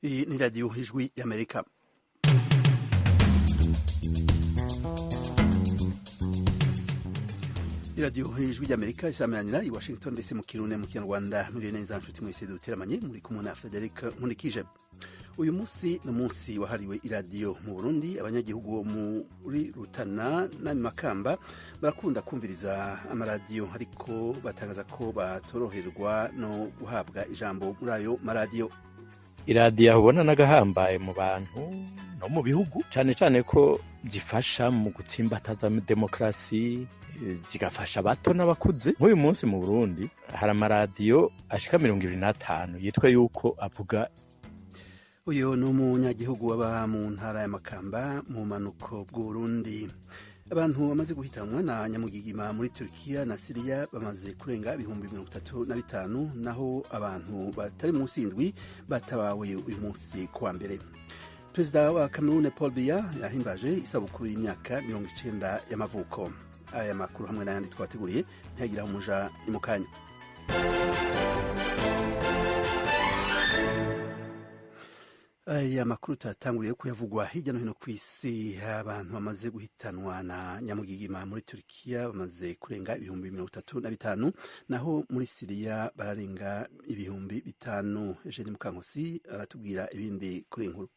Iyi ni radiyo Ijwi y'Amerika. Iradiyo Ijwi ry'Amerika isameranira i Washington ndetse mu Kirundi, mu Kinyarwanda. Muri neza nshuti mwese duteramanye, muri kumwe na Frederic Nkunikije. Uyu munsi ni umunsi wahariwe iradiyo mu Burundi. Abanyagihugu bo muri Rutana na Makamba barakunda kumviriza amaradiyo, ariko batangaza ko batoroherwa no guhabwa ijambo muri ayo maradiyo. Iradiyo ubona n'agahambaye mu bantu no mu bihugu, cyane cyane ko zifasha mu gutsimbataza demokarasi, zigafasha abato n'abakuze. Nk'uyu munsi mu Burundi hari amaradiyo ashika 25 yitwa yuko avuga. Uyu ni umunyagihugu waba mu ntara ya Makamba mu manuko bw'Uburundi. Abantu bamaze guhitanwa na nyamugigima muri Turkiya na Siriya bamaze kurenga 35,000, naho abantu batari munsi y'indwi batabawe uyu munsi kuwa mbere. Perezida wa Cameroon Paul Biya yahimbaje isabukuru y'imyaka 90 y'amavuko. Aya makuru hamwe n'ayandi twateguriye ntiyagira umuja ni mu kanya. Aya makuru turatanguriye kuyavugwa hirya no hino ku isi. Abantu bamaze guhitanwa na nyamugigima muri Turkiya bamaze kurenga 35,000, naho muri Siriya bararenga 5,000. Eugene Mukankusi aratubwira ibindi kuri iyi nkuru.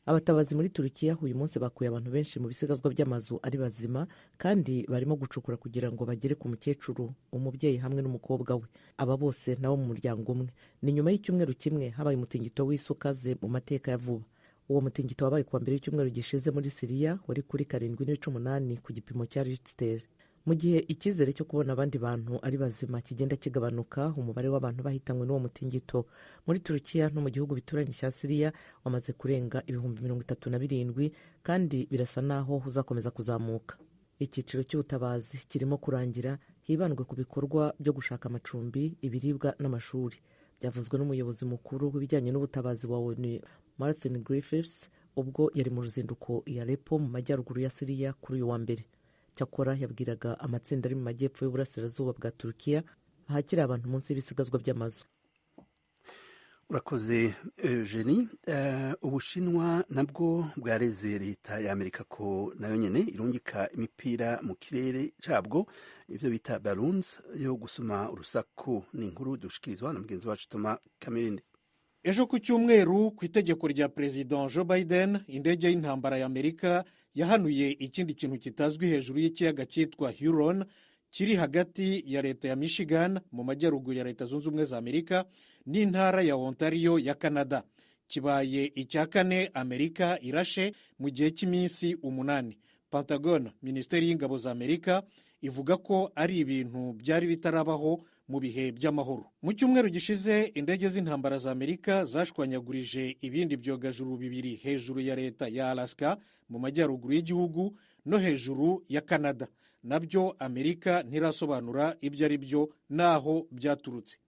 Abatabazi muri Turukiya uyu munsi bakuye abantu benshi mu bisigazwa by'amazu ari bazima, kandi barimo gucukura kugira ngo bagere ku mukecuru, umubyeyi hamwe n'umukobwa we. Aba bose nabo mu muryango umwe. Ni nyuma y'icyumweru kimwe habaye umutingito w'isukaze mu mateka ya vuba. Uwo mutingito wabaye kuwa mbere w'icyumweru gishize muri Siriya, wari kuri 7.8 ku gipimo cya Richter. Mu gihe icyizere cyo kubona abandi bantu ari bazima kigenda kigabanuka, umubare w'abantu bahitanywe n'uwo mutingito muri Turukiya no mu gihugu bituranye cya Siriya wamaze kurenga 37,000, kandi birasa naho uzakomeza kuzamuka. Icyiciro cy'ubutabazi kirimo kurangira, hibandwe ku bikorwa byo gushaka amacumbi, ibiribwa n'amashuri. Byavuzwe n'umuyobozi mukuru w'ibijyanye n'ubutabazi wa ONU, Martin Griffiths, ubwo yari mu ruzinduko i Aleppo mu majyaruguru ya Siriya kuri uyu wa mbere. Cyakora yabwiraga amatsinda ari mu majyepfo y'uburasirazuba bwa Turukiya, ahakiri abantu munsi y'ibisigazwa by'amazu. Urakoze Eugenie. Ubushinwa nabwo bwareze leta ya Amerika ko nayo nyene irungika imipira mu kirere cabwo, ivyo bita balloons, yo gusuma urusaku. Ni inkuru dushikirizwa na mugenzi wacu Toma Kamirindi. Ejo ku cyumweru, ku itegeko rya Perezida Joe Biden, indege y'intambara ya Amerika yahanuye ikindi kintu kitazwi hejuru y'ikiyaga cyitwa Huron, kiri hagati ya leta ya Michigan mu majyaruguru ya Leta Zunze Ubumwe za Amerika n'intara ya Ontario ya Canada. Kibaye icya kane Amerika irashe mu gihe cy'iminsi 8. Pentagon, minisiteri y'ingabo za Amerika, ivuga ko ari ibintu byari bitarabaho mu bihe by'amahoro. Mu cyumweru gishize, indege z'intambara za Amerika zashwanyagurije ibindi byogajuru bibiri hejuru ya leta ya Alaska mu majyaruguru y'igihugu no hejuru ya Canada. Nabyo Amerika ntirasobanura ibyo ari byo n'aho byaturutse.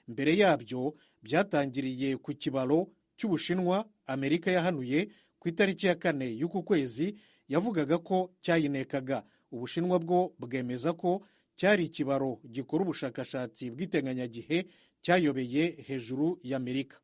Mbere yabyo byatangiriye ku kibalo cy'Ubushinwa Amerika yahanuye ku itariki ya 4 y'uku kwezi, yavugaga ko cyayinekaga. Ubushinwa bwo bwemeza ko cyari ikibaro gikora ubushakashatsi bw'iteganyagihe cyayobeye hejuru y'Amerika.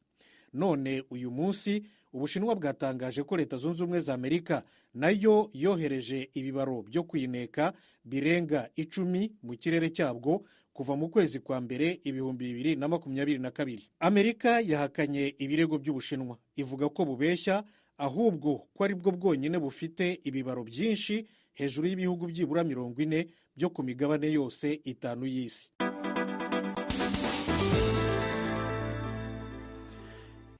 None uyu munsi Ubushinwa bwatangaje ko Leta Zunze Ubumwe za Amerika nayo yohereje ibibaro byo kuyineka birenga 10 mu kirere cyabwo kuva mu kwezi kwa mbere 2022. Amerika yahakanye ibirego by'Ubushinwa, ivuga ko bubeshya, ahubwo ko ari bwo bwonyine bufite ibibaro byinshi hejuru y'ibihugu byibura 40 byo ku migabane yose 5 y'isi.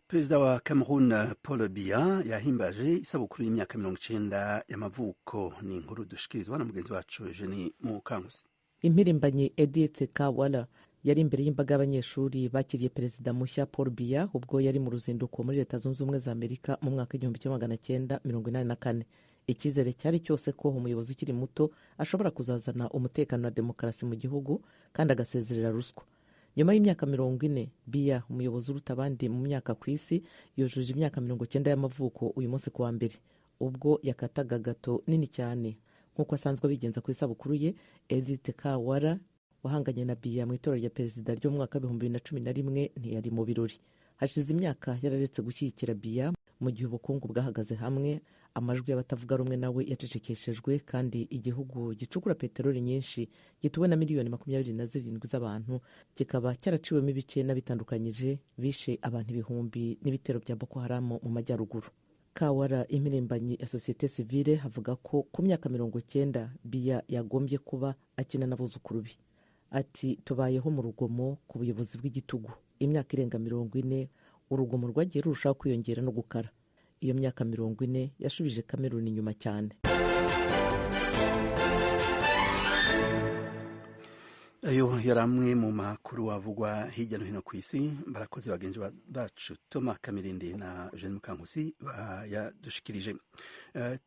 Perezida wa Cameroon Paul Biya yahimbaje isabukuru y'imyaka 90 y'amavuko. Ni inkuru dushikirizwa na mugenzi wacu Eugenie Mukankusi. Impirimbanyi Edith Kawala yari imbere y'imbaga y'abanyeshuri bakiriye perezida mushya Paul Biya ubwo yari mu ruzinduko muri Leta Zunze Ubumwe za Amerika mu mwaka 1984. Icyizere cyari cyose ko umuyobozi ukiri muto ashobora kuzazana umutekano na demokarasi mu gihugu kandi agasezerera ruswa. Nyuma y'imyaka 40, Biya, umuyobozi uruta abandi mu myaka ku isi, yujuje imyaka 90 y'amavuko uyu munsi kuwa mbere, ubwo yakataga gato nini cyane nk'uko asanzwe abigenza ku isabukuru ye. Edith Kawara wahanganye na Biya mu itora rya perezida ry'umwaka 2011 ntiyari mu birori. Hashize imyaka yararetse gushyigikira Biya mu gihe ubukungu bwahagaze hamwe, amajwi y'abatavuga rumwe nawe yacecekeshejwe, kandi igihugu gicukura peteroli nyinshi gituwe na miliyoni 27 z'abantu kikaba cyaraciwemo ibice n'abitandukanyije bishe abantu ibihumbi n'ibitero bya Boko Haram mu majyaruguru. Kawara, impirimbanyi ya sosiyete sivile, avuga ko ku myaka 90 Biya yagombye kuba akina n'abuzukuru be. Ati tubayeho mu rugomo ku buyobozi bw'igitugu imyaka irenga 40, urugomo rwagiye rurushaho kwiyongera no gukara. Iyo myaka 40 yashubije Kameruni inyuma cyane. Ayo yari amwe mu makuru avugwa hirya no hino ku isi. Barakoze bagenzi bacu Thomas Kamirindi na Jeanne Mukankusi bayadushikirije.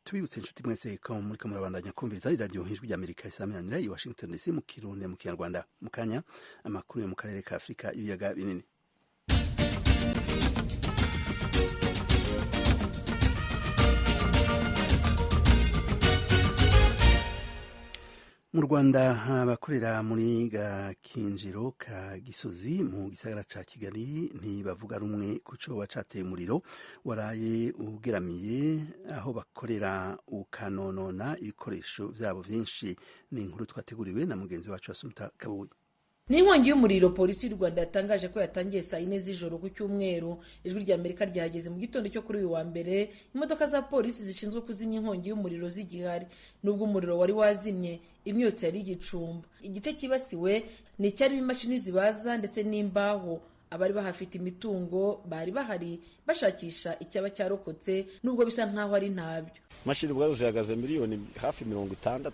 Tubibutse inshuti mwese ko muriko murabandanya kumviriza iradiyo Ijwi ry'Amerika isaminanira i Washington DC mu Kirundi mu Kinyarwanda. Mu kanya amakuru yo mu karere ka Afurika y'ibiyaga binini. Mu Rwanda, abakorera muri Gakinjiro ka Gisozi mu gisagara ca Kigali ntibavuga rumwe ku coba cateye umuriro waraye ugeramiye aho bakorera ukanonona ibikoresho vyabo vyinshi. Ni inkuru twateguriwe na mugenzi wacu Asumta Kabuye. Ni inkongi y'umuriro polisi y'u Rwanda yatangaje ko yatangiye saa 4 z'ijoro ku cyumweru. Ijwi rya Amerika ryahageze mu gitondo cyo kuri uyu wa mbere, imodoka za polisi zishinzwe kuzimya inkongi y'umuriro zigihari. Nubwo umuriro wari wazimye, imyotsi yari igicumba. Igice cyibasiwe ni icyarimo imashini zibaza ndetse n'imbaho. Abari bahafite imitungo bari bahari bashakisha icyaba cyarokotse, nubwo bisa nkaho ari ntabyo. Imashini ubwazo zihagaze miliyoni hafi 60,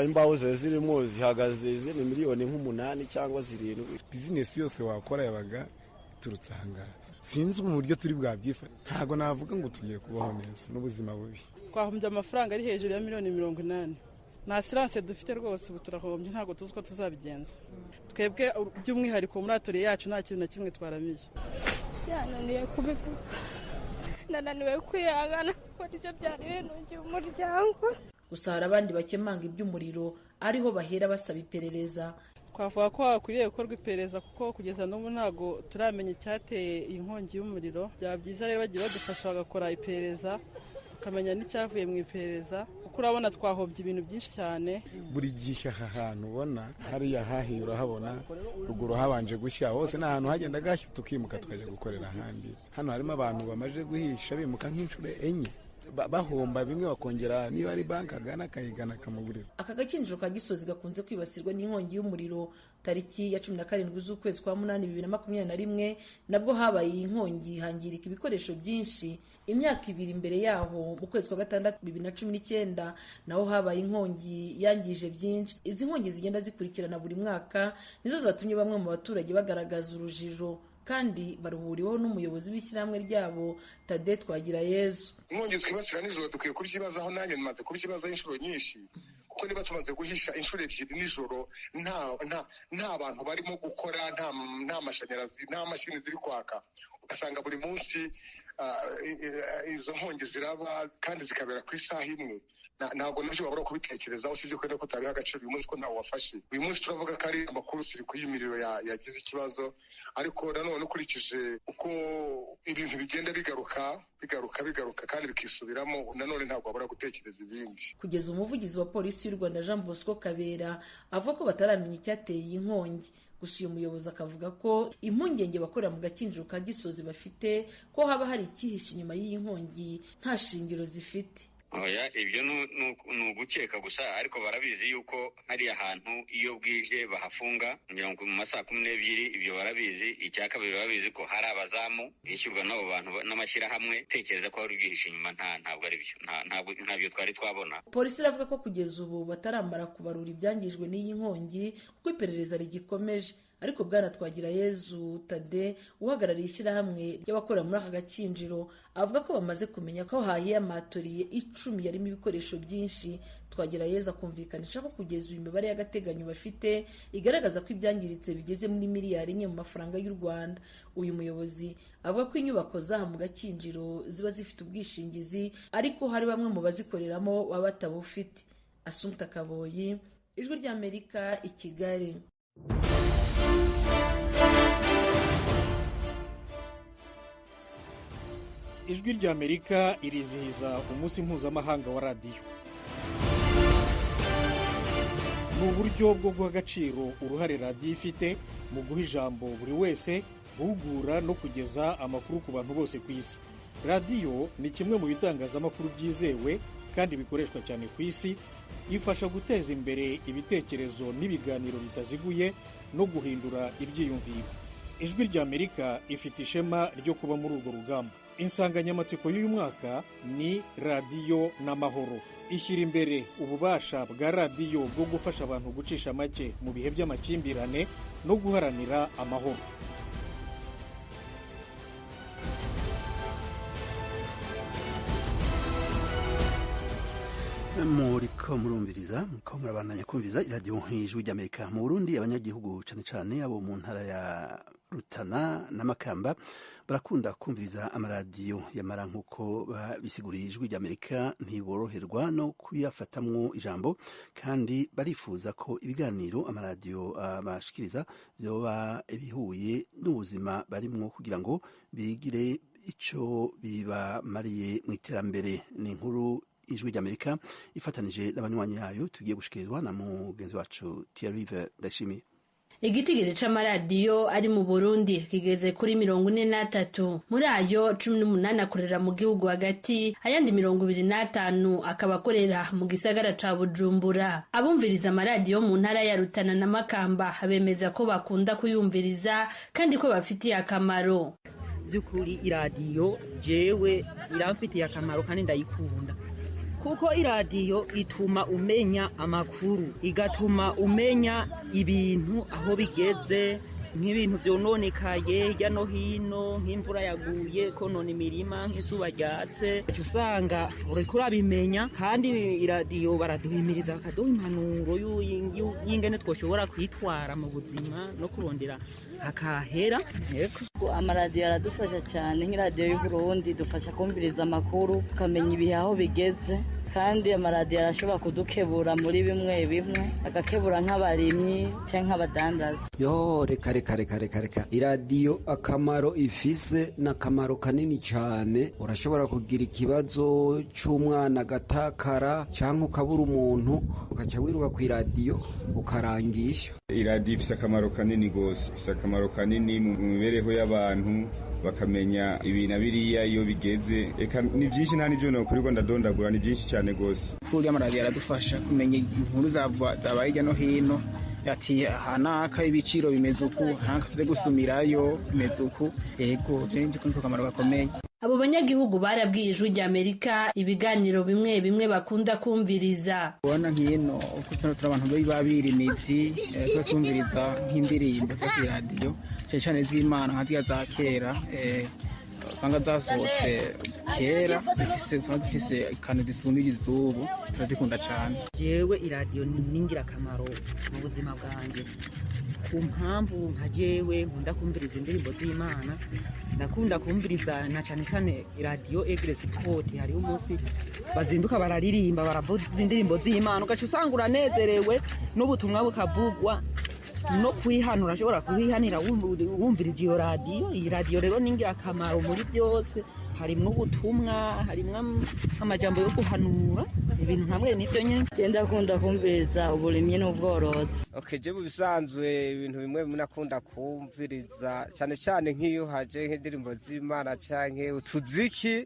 imbaho ziba zirimo zihagaze izindi miliyoni nk'umunani cyangwa 7. Bizinesi yose wakora yabaga iturutse ahangaha. Sinzi uburyo turi bwabyifata, ntabwo navuga ngo tugiye kubaho neza n'ubuzima bubi. Twahombye amafaranga ari hejuru ya miliyoni 80. Nta siranse dufite rwose, ubu turahombye, ntabwo tuzi uko tuzabigenza. Twebwe by'umwihariko muri atoriye yacu nta kintu na kimwe twaramiye. Byananiye kubivuga, nananiwe kwihangana kuko nibyo byari bintungiye umuryango. Gusa hari abandi bakemanga iby'umuriro ariho bahera basaba iperereza. Twavuga ko hakwiriye gukorwa iperereza kuko kugeza n'ubu ntabwo turamenya icyateye iyi nkongi y'umuriro. Byaba byiza rero bagiye badufasha bagakora iperereza, tukamenya n'icyavuye mu iperereza, kuko urabona twahombye ibintu byinshi cyane. Buri gihe aha hantu ubona hariya hahiye urahabona, ruguru habanje gushya hose ni ahantu hagenda gashya, tukimuka tukajya gukorera ahandi. Hano harimo abantu bamaze guhisha bimuka nk'inshuro 4, bahomba bimwe bakongera, niba ari banki agana akayigana akamugurira. Aka gakinjiro ka Gisozi gakunze kwibasirwa n'inkongi y'umuriro. Tariki ya 17 z'ukwezi kwa 8 2021 nabwo habaye iyi nkongi, hangirika ibikoresho byinshi. Imyaka 2 imbere yaho mu kwezi kwa 6 2019 naho habaye inkongi yangije byinshi. Izi nkongi zigenda zikurikirana buri mwaka nizo zatumye bamwe mu baturage bagaragaza urujijo, kandi baruhuriweho n'umuyobozi w'ishyirahamwe ryabo Tade Twagirayezu. Inkongi twibasira nijoro dukwiye kubyibazaho, nanjye nmaze kubyibazaho inshuro nyinshi, kuko niba tumaze guhisha inshuro 2 nijoro nta bantu barimo gukora, nta mashanyarazi, nta mashini ziri kwaka, ugasanga buri munsi izo nkongi ziraba kandi zikabera ku isaha imwe. Ntabwo nabyo wabura kubitekerezaho, usibye ko ko tabiha agaciro uyu munsi ko ntawe wafashe. Uyu munsi turavuga ko ari amakuru siri ku y'imiriro yagize ikibazo, ariko nanone ukurikije uko ibintu bigenda bigaruka bigaruka bigaruka kandi bikisubiramo, nanone ntabwo wabura gutekereza ibindi. Kugeza umuvugizi wa polisi y'u Rwanda Jean Bosco Kabera avuga ko bataramenya icyateye iyi nkongi. Gusa uyu muyobozi akavuga ko impungenge bakorera mu gakinjiro ka Gisozi bafite ko haba hari icyihishe inyuma y'iyi nkongi nta shingiro zifite. Oya, ibyo ni ugukeka gusa, ariko barabizi yuko hariya hantu iyo bwije bahafunga mu masaha 12, ibyo barabizi. Icya kabiri barabizi ko hari abazamu bishyurwa n'abo bantu n'amashyirahamwe. Tekereza ko hari ubwihishe inyuma, ntabwo ari byo, ntabyo twari twabona. Polisi iravuga ko kugeza ubu bataramara kubarura ibyangijwe n'iyi nkongi kuko iperereza rigikomeje. Ariko Bwana Twagirayezu Tade uhagarariye ishyirahamwe ry'abakorera muri aka gakinjiro avuga ko bamaze kumenya ko hahiye amatoriye 10 yarimo ibikoresho byinshi. Twagirayezu akumvikanisha ko kugeza uyu imibare y'agateganyo bafite igaragaza ko ibyangiritse bigeze muri miliyari 1 mu mafaranga y'u Rwanda. Uyu muyobozi avuga ko inyubako zaha mu gakinjiro ziba zifite ubwishingizi, ariko hari bamwe mu bazikoreramo baba batabufite. Asumta Kaboyi, Ijwi ry'Amerika i Kigali. Ijwi ry'Amerika irizihiza umunsi mpuzamahanga wa radiyo. Ni uburyo bwo guha agaciro uruhare radiyo ifite mu guha ijambo buri wese, guhugura no kugeza amakuru ku bantu bose ku isi. Radiyo ni kimwe mu bitangazamakuru byizewe kandi bikoreshwa cyane ku isi, ifasha guteza imbere ibitekerezo n'ibiganiro bitaziguye no guhindura ibyiyumviro. Ijwi ry'Amerika ifite ishema ryo kuba muri urwo rugamba. Insanganyamatsiko y'uyu mwaka ni radiyo n'amahoro. Ishyira imbere ububasha bwa radiyo bwo gufasha abantu gucisha make mu bihe by'amakimbirane no guharanira amahoro. Muriko murumviriza, muriko murabandanya kumviriza iradiyo Ijwi ry'Amerika. Mu Burundi, abanyagihugu cane cane abo mu ntara ya Rutana na Makamba barakunda kumviriza amaradiyo, yamara nk'uko babisiguriye Ijwi ry'Amerika ntiboroherwa no kuyafatamwo ijambo, kandi barifuza ko ibiganiro amaradiyo abashikiriza vyoba bihuye n'ubuzima barimwo kugira ngo bigire ico bibamariye mu iterambere. Ni inkuru Ijwi ry'Amerika ifatanije n'abanywanyi yayo tugiye gushikirizwa na mugenzi wacu Thierry Ndayishimiye. Igitigiri c'amaradiyo ari mu Burundi kigeze kuri 43. Muri ayo, 18 akorera mu gihugu hagati, ayandi 25 akaba akorera mu gisagara ca Bujumbura. Abumviriza amaradiyo mu ntara ya Rutana na Makamba bemeza ko bakunda kuyumviriza kandi ko bafitiye akamaro. By'ukuri iradiyo jewe iramfitiye akamaro kandi ndayikunda, kuko iradiyo ituma umenya amakuru, igatuma umenya ibintu aho bigeze, nk'ibintu vyononekaye hirya no hino, nk'imvura yaguye konona imirima, nk'izuba ryatse, uca usanga uriko urabimenya. Kandi iradiyo baraduhimiriza, bakaduha impanuro y'ingene twoshobora kwitwara mu buzima no kurondera akahera. Amaradiyo aradufasha cyane, nk'iradiyo y'Uburundi idufasha kumviriza amakuru, tukamenya ibihe aho bigeze. Kandi amaradiyo arashobora kudukebura muri bimwe bimwe, agakebura nk'abarimyi cyangwa nk'abadandaza. Yo, reka reka reka reka reka, iradiyo akamaro ifise ni akamaro kanini cyane. Urashobora kugira ikibazo cy'umwana agatakara cyangwa ukabura umuntu, ugaca wiruka ku iradiyo ukarangisha. Iradiyo ifise akamaro kanini rwose, ifise akamaro kanini mu mibereho y'abantu, bakamenya ibi na biriya iyo bigeze. Eka ni byinshi, nta n'ibyo nokurirwa ndadondagura, ni byinshi cyane rwose. Kuri amaradiyo aradufasha kumenya inkuru zabaye hirya no hino, ati aha naka ibiciro bimeze uku, aha tuze gusumirayo bimeze uku. Yego, je nzi ko akamaro gakomeye. Abo banyagihugu barabwiye Ijwi ry'Amerika ibiganiro bimwe bimwe bakunda kumviriza. Ubona nk'ino uko turi abantu biba birimizi, tuba twumviriza nk'indirimbo zo kw'iradiyo, cyane cyane z'Imana, nka ziriya za kera usanga zasohotse kera, zifise zifise akantu zisumba izubu, turazikunda cyane. Jewe iradiyo ni ingirakamaro mu buzima bwanjye, ku mpamvu nka jewe nkunda kumviriza indirimbo z'Imana, ndakunda kumviriza na cyane cyane iradiyo Egre Sport. Hariho umunsi bazinduka bararirimba, baravuza indirimbo z'Imana, ugaca usanga uranezerewe n'ubutumwa bukavugwa no kwihanura, ashobora kuhihanira wumvirije iyo radiyo. Iyi radiyo rero ni ingirakamaro muri byose, harimwo ubutumwa, harimwo amajambo yo guhanura ibintu hamwe n'ibyo nyine. Genda akunda kumviriza uburimyi n'ubworozi. Okay, je mu bisanzwe ibintu bimwe bimwe nakunda kumviriza cyane cyane nk'iyo haje nk'indirimbo z'Imana canke utuziki,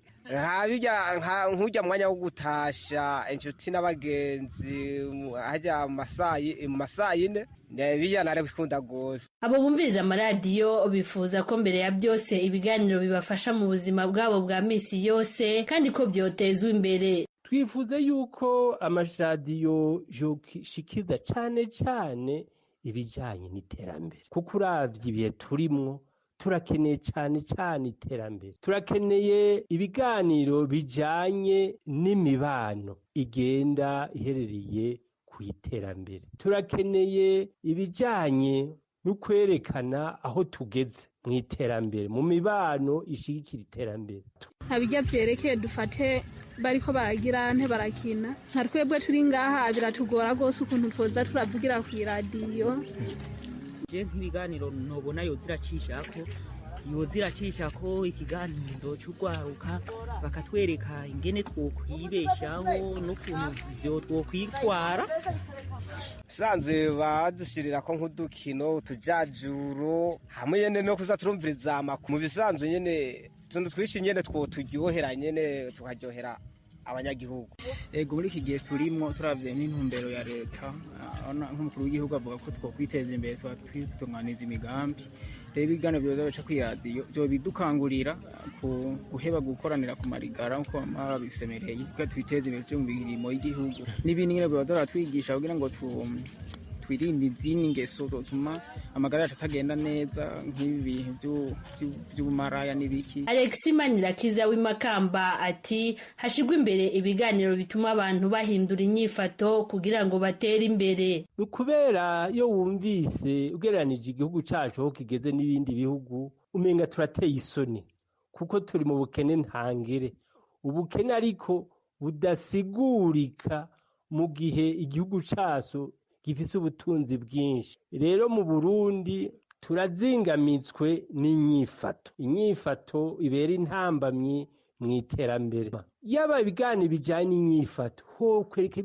nk'ujya mwanya wo gutasha inshuti n'abagenzi hajya mu masayine, bijya narabikunda gose. Abo bumviriza amaradiyo bifuza ko mbere ya byose ibiganiro bibafasha mu buzima bwabo bwa misi yose, kandi ko byotezwa imbere. Twifuza yuko amaradiyo yoshikiza cane cane ibijanye n'iterambere, kuko uravye ibihe turimwo turakeneye cane cane iterambere, turakeneye ibiganiro bijanye n'imibano igenda iherereye ku iterambere, turakeneye ibijanye no kwerekana aho tugeze mu iterambere, mu mibano ishigikira iterambere. Ntabijya byerekeye dufate bariko baragira nte barakina, nka twebwe turi ngaha biratugora rwose ukuntu twoza turavugira ku iradiyo. Je nk'ibiganiro nobona yo ziracishako Yoza iracisha ko ikiganiro cy'urwaruka, bakatwereka ingene twokwibeshaho n'ukuntu ivyo twokwitwara. Usanzwe badushyirira ko nk'udukino, utujajuro, hamwe nyene no kuza turumviriza amakuru. Mu bisanzwe nyene utuntu twinshi nyene twoturyohera nyene, tukaryohera abanyagihugu. Ego, muri iki gihe turimwo, turavye n'intumbero ya leta, nk'umukuru w'igihugu avuga ko twokwiteza imbere, twitunganiza imigambi. Rero ibiganiro byoza bica kw'iradiyo vyobidukangurira guheba gukoranira ku marigara nkuko bama babisemereye, kugira twiteze imbere, tuje mu mirimo y'igihugu n'ibindi nyene byoza baratwigisha kugira ngo twirinde izindi ngeso zotuma amagara yacu atagenda neza, nk'ibi bintu vy'ubumaraya n'ibiki. Alexis Manirakiza w'imakamba ati hashigwe imbere ibiganiro bituma abantu bahindura inyifato kugira ngo batere imbere. Ni ukubera iyo wumvise ugereranije igihugu cacu aho kigeze n'ibindi bihugu, umenga turateye isoni, kuko turi mu bukene ntangere, ubukene ariko budasigurika mu gihe igihugu cacu gifise ubutunzi bwinshi. Rero mu Burundi turazingamitswe n'inyifato, inyifato ibera intambamyi mu iterambere. Yaba ibiganiro bijanye n'inyifato hokwereka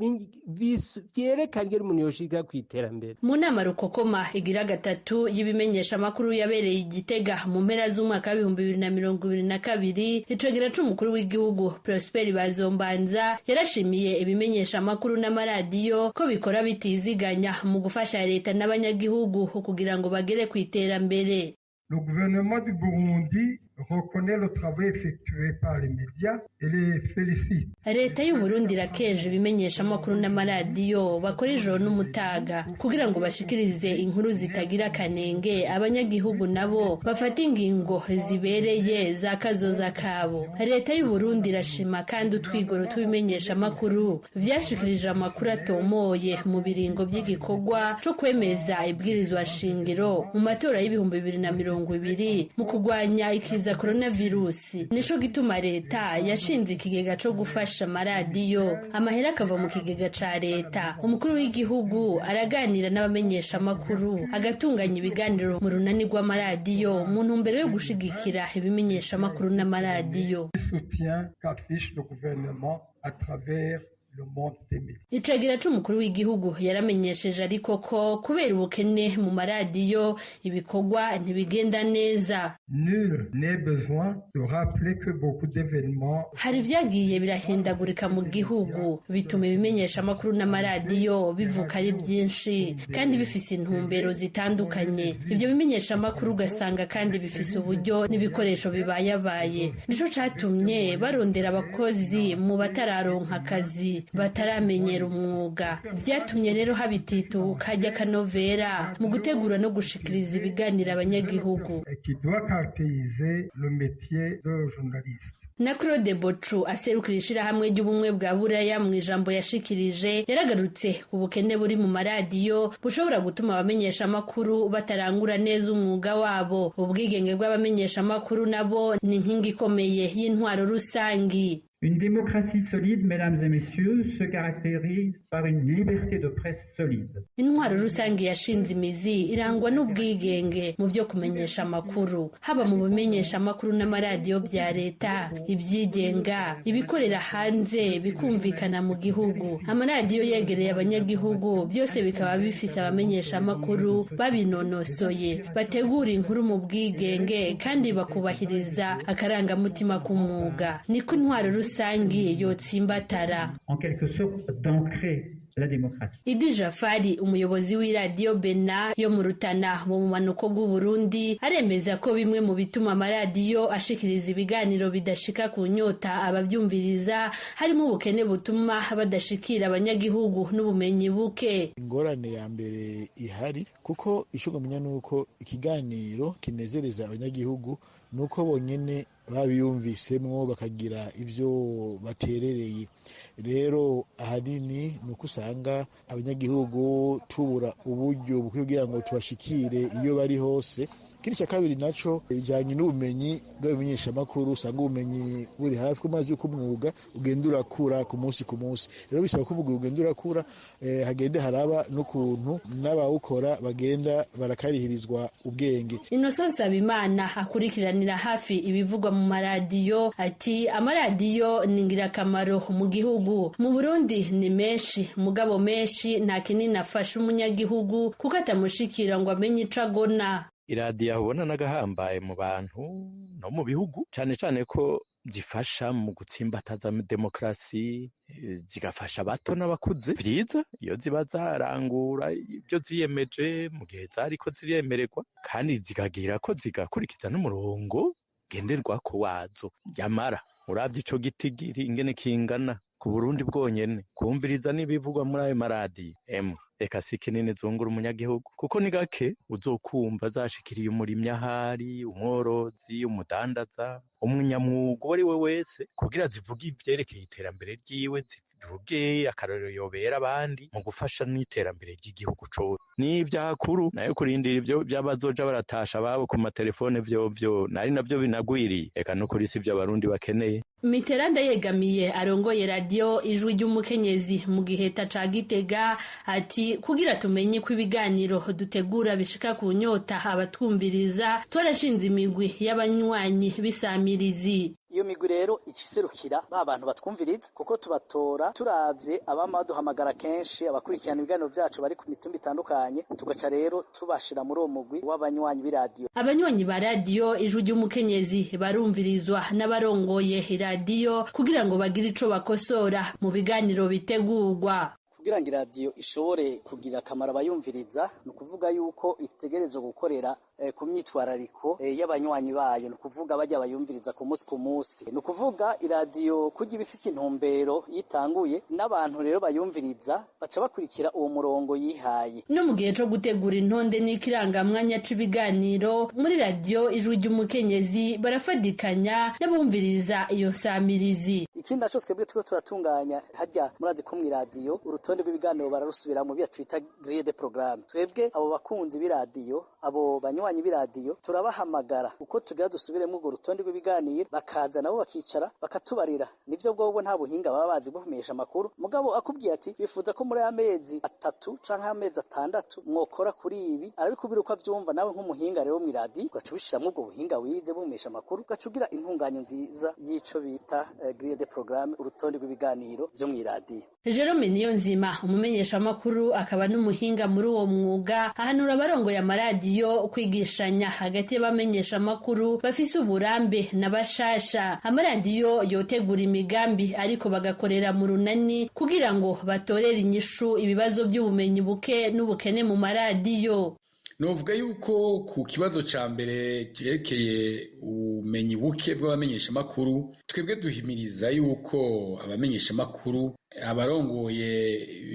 vyerekana ingene umuntu yoshika kw'iterambere. Mu nama rukokoma igira gatatu y'ibimenyeshamakuru yabereye i Gitega mu mpera z'umwaka w'2022, icegera c'umukuru w'igihugu Prosper Bazombanza yarashimiye ibimenyeshamakuru n'amaradiyo ko bikora bitiziganya mu gufasha leta n'abanyagihugu kugira ngo bagere kw'iterambere. Le gouvernement du Burundi reconnaît le travail effectué par les médias et les félicite. Leta y'u Burundi irakeje ibimenyeshamakuru n'amaradiyo bakora ijoro n'umutaga kugira ngo bashikirize inkuru zitagira akanenge, abanyagihugu nabo bafate ingingo zibereye za kazoza kabo. Leta y'u Burundi irashima kandi utwigoro tw'ibimenyeshamakuru vyashikirije amakuru atomoye mu biringo vy'igikorwa co kwemeza ibwirizwa shingiro mu matora y'2020 mu kugwanya ikiza coronavirus. Nico gituma leta yashinze ikigega co gufasha amaradiyo, amahera akava mu kigega ca leta. Umukuru w'igihugu araganira n'abamenyeshamakuru, agatunganya ibiganiro mu runani rw'amaradiyo mu ntumbero yo gushigikira ibimenyeshamakuru n'amaradiyo. Soutien qu'affiche le gouvernement à travers le monde des médias. Icagira c'umukuru w'igihugu yaramenyesheje ariko ko kubera ubukene mu maradiyo ibikorwa ntibigenda neza. Nul n'est besoin de rappeler que beaucoup d'événements Hari ibyagiye birahindagurika mu gihugu bituma ibimenyeshamakuru n'amaradiyo bivuka ari byinshi kandi bifise intumbero zitandukanye. Ibyo bimenyeshamakuru ugasanga kandi bifise uburyo n'ibikoresho bibayabaye. Nico catumye barondera abakozi mu batararonka akazi, bataramenyera umwuga. Byatumye rero haba itituka ry'akanovera mu gutegura no gushikiriza ibiganiro abanyagihugu. qui doit caractériser le métier de journaliste. Na Claude Bocu aserukira ishirahamwe ry'ubumwe bwa Buraya mu ijambo yashikirije yaragarutse ku bukene buri mu maradiyo bushobora gutuma abamenyeshamakuru batarangura neza umwuga wabo. Ubwigenge bw'abamenyeshamakuru nabo ni inkingi ikomeye y'intwaro rusangi. Une démocratie solide, mesdames et messieurs, se caractérise par une liberté de presse solide. Intwaro rusange yashinze imizi irangwa n'ubwigenge mu byo kumenyesha amakuru, haba mu bimenyesha amakuru n'amaradiyo bya leta, ibyigenga, ibikorera hanze bikumvikana mu gihugu, amaradiyo yegereye abanyagihugu, byose bikaba bifise abamenyesha amakuru babinonosoye, bategura inkuru mu bwigenge kandi bakubahiriza akarangamutima k'umwuga. Niko intwaro rusangi yotsimbatara. En quelque sorte d'ancrer la démocratie. Idi Jafari, umuyobozi w'iradiyo Bena yo mu Rutana mu bumanuko bw'u Burundi, aremeza ko bimwe mu bituma amaradiyo ashikiriza ibiganiro bidashika ku nyota abavyumviriza harimo ubukene butuma badashikira abanyagihugu n'ubumenyi buke. Ingorane ya mbere ihari, kuko ico ngomenya nuko ikiganiro kinezereza abanyagihugu nuko bonyene Babiyumvisemwo bakagira ivyo baterereye. Rero ahanini ni uko usanga abanyagihugu tubura uburyo bukwiye kugira ngo tubashikire iyo bari hose. Ikindi cya kabiri naco bijanye n'ubumenyi bw'abamenyeshamakuru, usanga ubumenyi buri hafi, ko mazi yuko umwuga ugenda urakura ku munsi ku munsi. Rero bisaba ko umwuga ugenda urakura, hagende haraba n'ukuntu n'abawukora bagenda barakarihirizwa ubwenge. Innocent Nsabimana akurikiranira hafi ibivugwa mu maradiyo ati amaradiyo ni ingirakamaro mu gihugu. Mu Burundi ni menshi, mugabo menshi nta kinini afasha umunyagihugu kuko atamushikira ngo amenye ico agona. Iradiyo ubona n'agahambaye mu bantu no mu bihugu, cane cane ko zifasha mu gutsimbataza demokarasi, zigafasha abato n'abakuze. Vyiza iyo ziba zarangura ibyo ziyemeje mu gihe zariko ziremererwa, kandi zikagira ko zigakurikiza n'umurongo ngenderwako wazo. Yamara uravye ico gitigiri ingene kingana ku Burundi bwonyene, kumviriza n'ibivugwa muri ayo maradiyo, emwe reka si kinini zungura umunyagihugu, kuko ni gake uzokumva zashikiriye umurimyi ahari, umworozi, umudandaza, umunyamwuga uwo ari we wese, kugira zivuge ivyerekeye iterambere ryiwe, zivuge akarorero yobera abandi mu gufasha n'iterambere ry'igihugu cose. N'ivyakuru nayo kurindira ivyo vy'abazoja baratasha ababo ku matelefone vyovyo nari navyo binagwiriye, reka no kuri si ivyo abarundi bakeneye. Mitterrand yegamiye arongoye radiyo Ijwi ry'Umukenyezi mu giheta ca Gitega ati kugira tumenye ko ibiganiro dutegura bishika ku nyota abatwumviriza, twarashinze imigwi y'abanywanyi b'isamirizi. Iyo migwi rero ikiserukira ba bantu batwumviriza, kuko tubatora turavye abama baduhamagara kenshi, abakurikirana ibiganiro vyacu bari ku mitumba itandukanye, tugaca rero tubashira muri uwo mugwi w'abanywanyi b'iradiyo. Abanywanyi ba radiyo Ijwi ry'Umukenyezi barumvirizwa n'abarongoye iradiyo kugira ngo bagire ico bakosora mu biganiro bitegurwa. Kugira ngo iradiyo ishobore kugira akamaro abayumviriza, ni ukuvuga yuko itegerezwa gukorera ku myitwarariko y'abanywanyi bayo, ni ukuvuga bajya bayumviriza ku munsi ku munsi. Ni ukuvuga iradiyo kurya iba ifise intumbero yitanguye, n'abantu rero bayumviriza baca bakurikira uwo murongo yihaye. No mu gihe co gutegura intonde n'ikirangamwanya c'ibiganiro muri radiyo Ijwi ry'Umukenyezi barafadikanya n'abumviriza iyo nsamirizi. Ikindi naco twebwe turiko turatunganya harya, murazi ko mw'iradiyo urutonde rw'ibiganiro bararusubira mu byo twita grille de programme. Twebwe abo bakunzi b'iradiyo, abo banywanyi b'iradiyo, turabahamagara uko tugira dusubiremo urwo rutonde rw'ibiganiro, bakaza nabo bakicara bakatubarira. Nivyo bwobwo nta buhinga baba bazi bwo kumenyesha amakuru, mugabo akubwiye ati bifuza ko muri amezi 3 canke amezi 6 mwokora kuri ibi, arabikubira uko avyumva. Nawe nk'umuhinga rero mw'iradiyo ugaca ubishiramwo ubwo buhinga wize bwo kumenyesha amakuru, ugaca ugira intunganyo nziza y'ico bita grille de programme, urutonde rw'ibiganiro vyo mw'iradiyo. Jerome Niyonzima umumenyeshamakuru akaba n'umuhinga muri uwo mwuga ahanura abarongoye amaradiyo kwigishanya hagati y'abamenyeshamakuru bafise uburambe n'abashasha. Amaradiyo yotegura imigambi ariko bagakorera mu runani kugira ngo batorere inyishu ibibazo by'ubumenyi buke n'ubukene mu maradiyo. Novuga yuko ku kibazo ca mbere cyerekeye ubumenyi buke bw'abamenyeshamakuru, twebwe duhimiriza yuko abamenyeshamakuru, abarongoye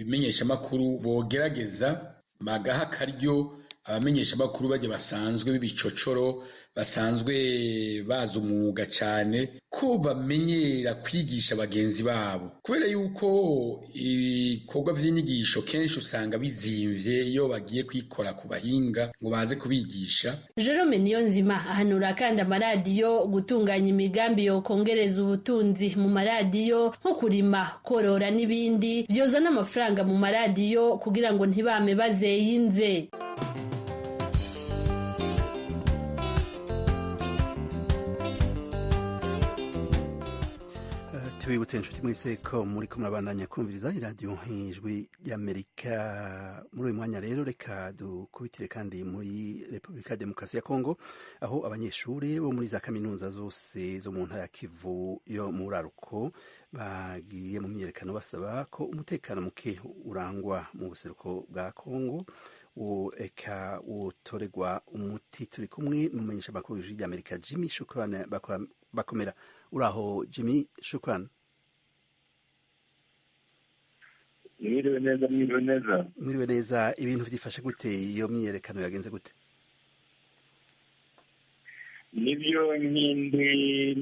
ibimenyeshamakuru bogerageza bagaha akaryo abamenyeshamakuru bajya basanzwe b'ibicocoro, basanzwe bazi umwuga cyane, ko bamenyera kwigisha bagenzi babo, kubera yuko ibikorwa by'inyigisho kenshi usanga bizimvye iyo bagiye kwikora ku bahinga ngo baze kubigisha. Jerome Niyonzima ahanura kandi amaradiyo gutunganya imigambi yokongereza ubutunzi mu maradiyo, nko kurima, korora n'ibindi vyozana amafaranga mu maradiyo kugira ngo ntibame bazeyinze. Tubibutse inshuti mwese ko muri ko murabandanya kumviriza iradiyo Ijwi ry'Amerika. Muri uyu mwanya rero reka dukubitire kandi muri Repubulika ya Demokarasi ya Kongo, aho abanyeshuri bo muri za kaminuza zose zo mu ntara ya Kivu yo mu Buraruko bagiye mu myiyerekano basaba ko umutekano muke urangwa mu buseruko bwa Kongo eka utoregwa umuti. Turi kumwe n'umumenyeshamakuru w'Ijwi ry'Amerika Jimmy Shukrani Bakomera. Uraho Jimmy Shukrani? Mwiriwe neza, mwiriwe neza. Mwiriwe neza. Ibintu vyifashe gute? Iyo myiyerekano yagenze gute? Nibyo, nk'indi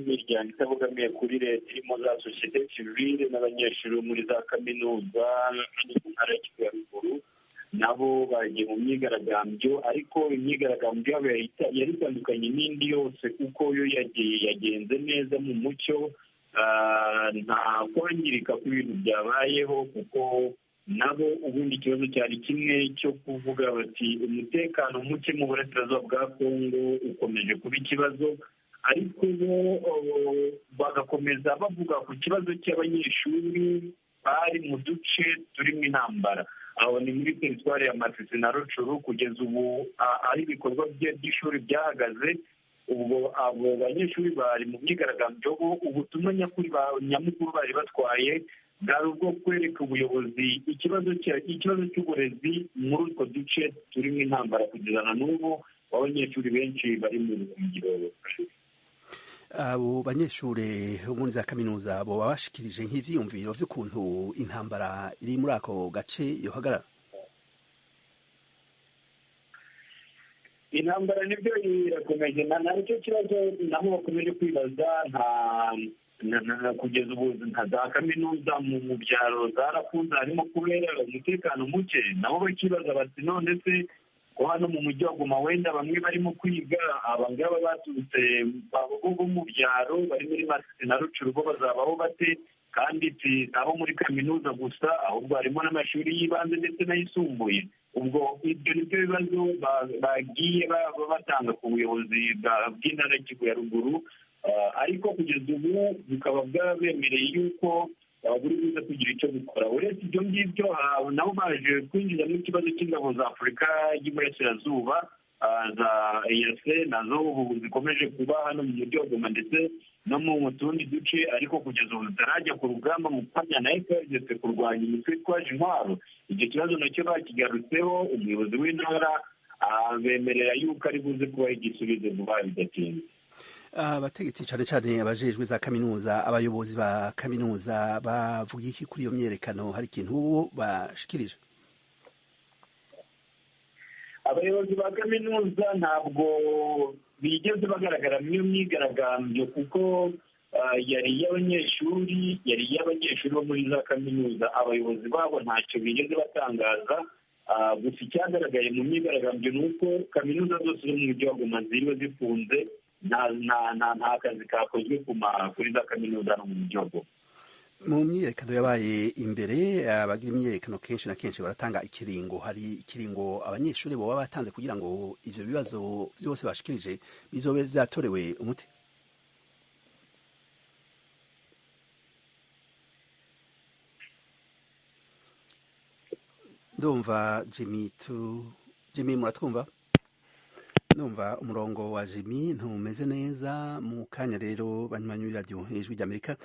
miryango itabogamiye kuri leta irimo za sosiyete sivile n'abanyeshuri bo muri za kaminuza mu ntara ya Kivu ya Ruguru, nabo bagiye mu myigaragambyo, ariko imyigaragambyo yabo yari itandukanye n'indi yose, kuko yo yagenze neza mu mucyo, nta kwangirika kw'ibintu byabayeho, kuko nabo ubundi ikibazo cyari kimwe cyo kuvuga bati umutekano muke mu burasirazuba bwa Kongo ukomeje kuba ikibazo, ariko bo bagakomeza bavuga ku kibazo cy'abanyeshuri bari mu duce turimo intambara. Aho ni muri teritwari ya Masisi na Rucuru. Kugeza ubu aho ibikorwa by'ishuri byahagaze, ubwo abo banyeshuri bari mu myigaragambyo bo ubutumwa nyakuri nyamukuru bari batwaye bwari ubwo kwereka ubuyobozi ikibazo cy'uburezi muri utwo duce turimo intambara kugeza na n'ubu abanyeshuri benshi bari mu buhungiro. Abo banyeshuri bo muri za kaminuza bo babashikirije nk'ivyiyumviro vy'ukuntu intambara iri muri ako gace yohagarara? Intambara nibyo irakomeje, nacyo kibazo nabo bakomeje kwibaza. Nta kugeza ubu nka za kaminuza mu byaro zarafunze, harimo kubera umutekano muke, nabo bakibaza bati none se ko hano mu mujyi wa Goma wenda bamwe barimo kwiga, aba ngaba baturutse bo mu byaro bari muri Masisi na Rucuru bo bazabaho bate? Kandi si abo muri kaminuza gusa, ahubwo harimo n'amashuri y'ibanze ndetse n'ayisumbuye. Ubwo ibyo nibyo bibazo bagiye batanga ku buyobozi bw'intara ya Kivu ya Ruguru, ariko kugeza ubu bukaba bwabemereye yuko buri buze kugira icyo bukora. Uretse ibyo ngibyo, nabo baje kwinjizamo ikibazo cy'ingabo za Afurika y'Iburasirazuba za EAC, nazo ubu zikomeje kuba hano mu mujyi wa Goma ndetse no mu tundi duce, ariko kugeza ubu zitarajya ku rugamba mu gufatanya na FARDC kurwanya imitwe itwaje intwaro. Icyo kibazo nacyo bakigarutseho, umuyobozi w'intara abemerera yuko ari buze kubaha igisubizo vuba bidatinze. Abategetsi cyane cyane abajejwe za kaminuza, abayobozi ba kaminuza bavuga iki kuri iyo myerekano? Hari ikintu bo bashikirije? Abayobozi ba kaminuza ntabwo bigeze bagaragara mu myigaragambyo, kuko yari iy'abanyeshuri, yari iy'abanyeshuri bo muri za kaminuza. Abayobozi babo ntacyo bigeze batangaza. Gusa icyagaragaye mu myigaragambyo ni uko kaminuza zose zo mu mujyi wa Goma ziriwe zifunze, nta kazi kakozwe kuri za kaminuza no mu mujyi wa Goma. Mu myiyerekano yabaye imbere, abagira imyiyerekano kenshi na kenshi baratanga ikiringo. Hari ikiringo abanyeshuri boba batanze kugira ngo ivyo bibazo byose bashikirije bizobe vyatorewe umuti? Ndumva Jimmy muratwumva? Numva umurongo wa Jimmy ntumeze neza. Mu kanya rero, banywanyi b'iradiyo Ijwi ry'Amerika,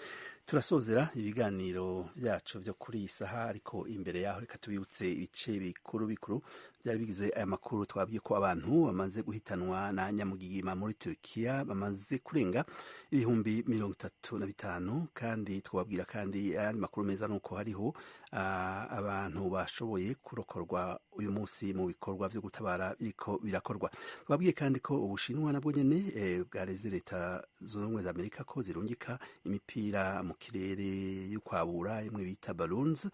turasozera ibiganiro byacu byo kuri iyi saha, ariko imbere yaho reka tubibutse ibice bikuru bikuru byari bigize aya makuru. Twabwiye ko abantu bamaze guhitanwa na nyamugigima muri Turkiya bamaze kurenga 35,000, kandi twababwira kandi ayandi makuru meza nuko hariho abantu bashoboye kurokorwa uyu munsi mu bikorwa byo gutabara biriko birakorwa. Twabwiye kandi ko Ubushinwa nabwo nyene bwareze Leta Zunze Ubumwe za Amerika ko zirungika imipira mu kirere yo kwabura, imwe bita balloons,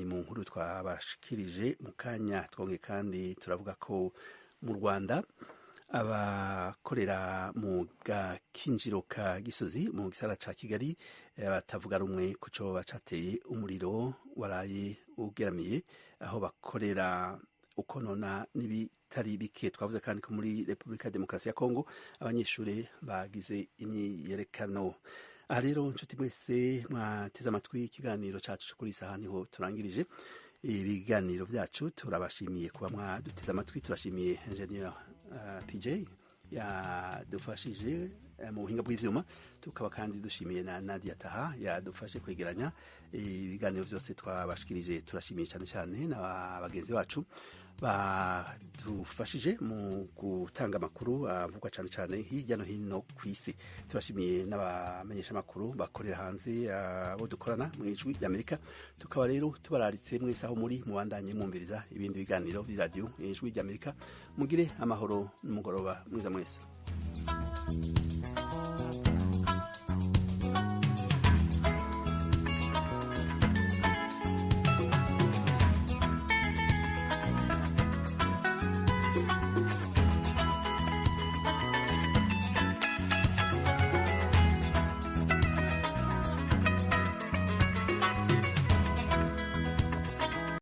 mu nkuru twabashikirije mu kanya. Twongeye kandi turavuga ko mu Rwanda abakorera mu gakinjiro ka Gisozi mu gisagara ca Kigali batavuga rumwe ku co bacateye umuriro waraye ugeramiye aho bakorera ukonona n'ibitari bike. Twavuze kandi ko muri Repubulika ya Demokarasi ya Kongo abanyeshuri bagize imyiyerekano. Aha rero, nshuti mwese mwateze amatwi ikiganiro cacu kuri isaha, niho turangirije ibiganiro byacu. Turabashimiye kuba mwaduteze amatwi, turashimiye engineer PJ yadufashije mu buhinga bw'ivyuma, tukaba kandi dushimiye na Nadia Taha yadufashe kwegeranya ibiganiro byose twabashikirije. Turashimiye cyane cyane na bagenzi bacu badufashije mu gutanga amakuru avugwa cyane cyane hirya no hino ku isi. Turashimiye n'abamenyesha amakuru bakorera hanze, abo dukorana mu Ijwi ry'Amerika. Tukaba rero tubararitse mwese aho muri mubandanye mwumviriza ibindi biganiro by'iradiyo Ijwi ry'Amerika. Mugire amahoro n'umugoroba mwiza mwese.